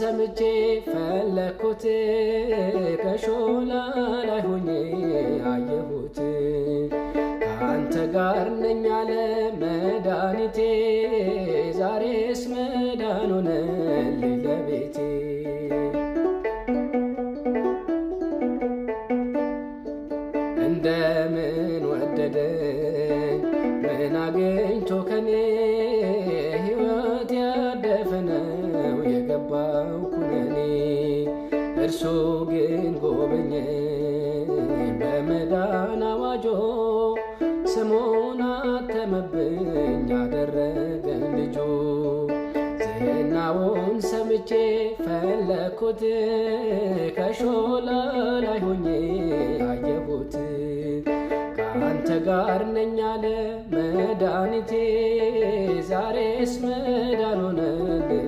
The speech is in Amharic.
ሰምቼ ፈለግኩት፣ ከሾላ ላይ ሆኜ አየሁት። ከአንተ ጋር ነኝ አለ መድኃኒቴ፣ ዛሬስ መዳን ሆነልኝ ለቤቴ። እንደምን ወደደኝ ምን አግኝቶ ከኔ፣ ሕይወት ያደፈነው የገባው ኩነኔ። እርሱ ግን ጎበኘኝ በመዳን አዋጆ፣ ስሙን አተመብኝ አደረገኝ ልጁ። ዝናውን ሰምቼ ፈለግኩት፣ ከሾላ ላይ ሆኜ አየሁት። ከአንተ ጋር ነኝ አለ መድኃኒቴ፣ ዛሬስ መዳን ሆነልኝ